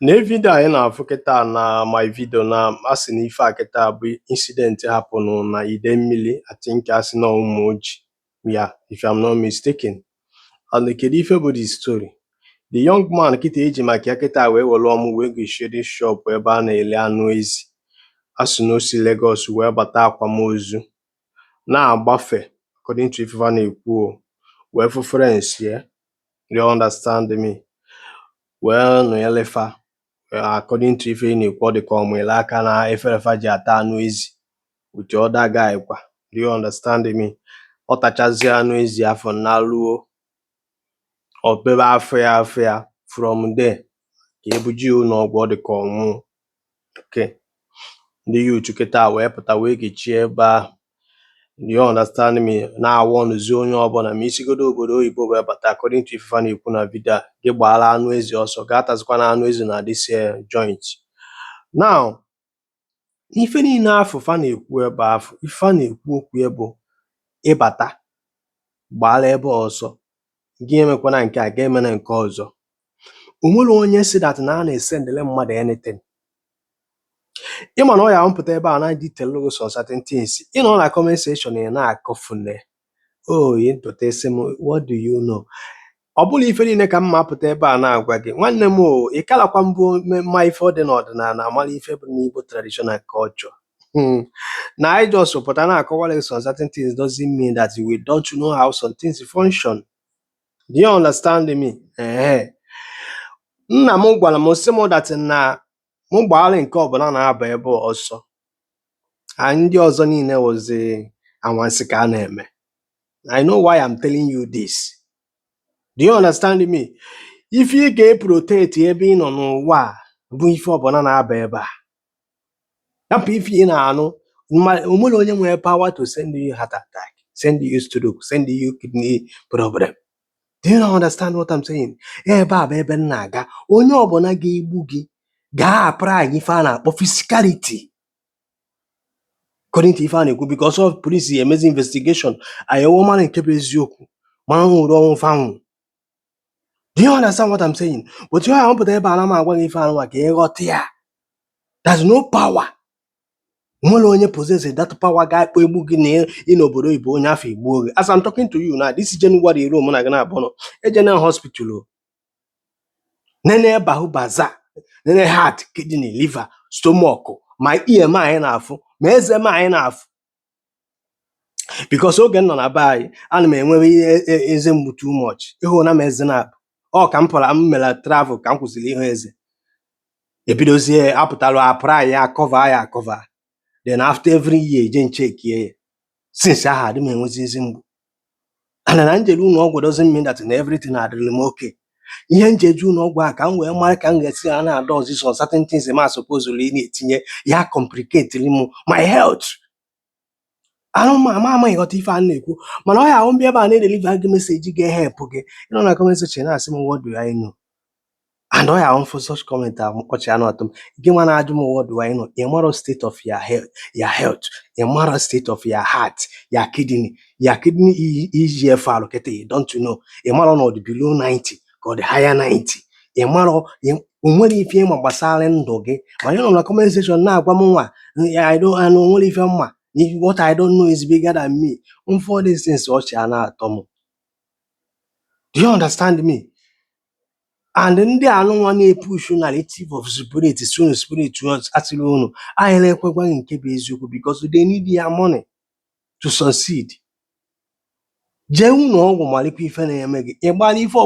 Na video anyị na-afụ kịta na my video na asị na ife a kịta bụ incident hapụnụ na Idemmili. I think asị na Umuoji ya, if I'm not mistaken. And kedu ife bụ the story? The young man kịta eji maka ya kịta wee were ọmụ wee gochie this shop ebe a na-ele anụ ezi. Asị na o si Lagos wee bata akwamozu na-agbafe, according to ife fa na-ekwu o, wee fụ friends ya, you understand me, wee nọnyere fa. According to ife ị na-ekwu, ọ dị ka ọ mụnyere aka na efere fa ji ata anụ ezi with the other guy kwa, do you understand me? Ọ tachazie anụ ezi afọ naruo, ọ bebe afọ ya afọ ya. From there ka ebuje ya ụlọ ọgwụ, ọ dị ka ọ nwụọ. Okay, ndị youth kịta wee pụta wee gechie ebe ahụ, do you understand me, na-awọnụzi onye ọbụla ma isigodo obodo oyibo wee bata. According to ife fa na-ekwu na video a, gị gbaara anụ ezi ọsọ, gaa tazikwana anụ ezi na this joint. Now, ife niile afụ fa na-ekwu ebe afụ, ife fa na-ekwu okwu ya bụ ịbata gbaara ebe a ọsọ, gị emekwana nke a, gị emena nke ọzọ. O nwere onye si that na a na-esendịrị mmadụ anything. Ịma na ọ ya mpụta ebe a na detail gị some certain things, ị nọ na comment section, ị na-akọfune o pụta isi m, "What do you know?" Ọ bụrụ ife niile ka m ma apụta ebe a na-agwa gị, nwanne m o, ị kalakwa mbụ ma ife ọ dị n'ọdịnala amara ife bụ n'Igbo traditional culture. Na anyị just pụta na-akọwara gị some certain things doesn't mean that we don't know how some things function. Do you understand me? Ehe, nna m gwara m sị m that na mụ gbaara nke ọbụla na-aba ebe a ọsọ, and ndị ọzọ niile wụzi anwansi ka a na-eme. I know why I'm telling you this. Do you understand me? Ife ị ga-eprotect ebe ị nọ n'ụwa a bụ ife ọbụla na-aba ebe a. Hapụ ife ị na-anụ. O nwere onye nwere power to send you heart attack, send you stroke, send you kidney problem. Do you not understand what I'm saying? Ebe a bụ ebe m na-aga. Onye ọbụla ga-egbu gị ga-apply ife a na-akpọ physicality, according to ife a na-ekwu, because of police emezi investigation, anyị ewe mara nke bụ eziokwu, mara nwụrụ ọnwụ fanwụ. Do you understand what I'm saying? But ihe ahụ pụta ebe a na m agwa gị ife anụ ka ịghọta ya. There's no power. Nwere onye possess that power ga-akpọ egbu gị na ị n'obodo oyibo, onye afọ egbuo gị. As I'm talking to you now, this January ruo mụ na gị na-abụ nọ ejena hospital o nene bahu baza, nene heart, kidney, liver, stomach, ma ear m anyị na-afụ, ma eze m anyị na-afụ, because oge m nọ na be anyị, ana m enwewe ihe eze mgbu too much. Ịhụ na m eze na-abụ ọ ka m pụrụ m mere travel ka m kwụsịrị ịhụ eze, ebidozie apụtalụ apụrụ ya acover ya acover. Then after every year eje nchekie ya. Since ahụ adị m enwezi eze mgbu. And na njere ụlọ ọgwụ doesn't mean that na everything adịrị m okay. Ihe nji eje ụlọ ọgwụ a ka m wee mara ka m ga-esi a na-ada ọzọ some certain things ma suppose ị na-etinye ya complicate m my health. Anụ ma ama ama ịghọta ife a na-ekwu, mana ọ ya ahụ mbịa ebe a na-edeliver gị message ga-ehepụ gị. Ịnọ na comment section na-asị m, "What do I know?" And ọ ya ahụ for such comment ahụ ọchị anụ atọ m. Gị nwa na-ajụ m, "What do I know?" Ị marọ state of your health, your health. Ị marọ state of your heart, your kidney, your kidney eGFR kịta. You don't know. Ị marọ na ọ dị below 90 ka ọ dị higher 90. Ị marọ o nwere ife ịma gbasara ndụ gị, mana ị nọ na comment section na-agwa m nwa I don't, I know nwere ife mma. What I don't know is bigger than me. For these things, ọchị a na-atọ m. Do you understand me? And ndị anụnwa na-epush narrative of spirit, soon spirit asịrị unu anyị na-ekwekwa nke bụ eziokwu, because they need their money to succeed. Jee ụlọ ọgwụ malikwa ife na-eme gị, ị gbara ife.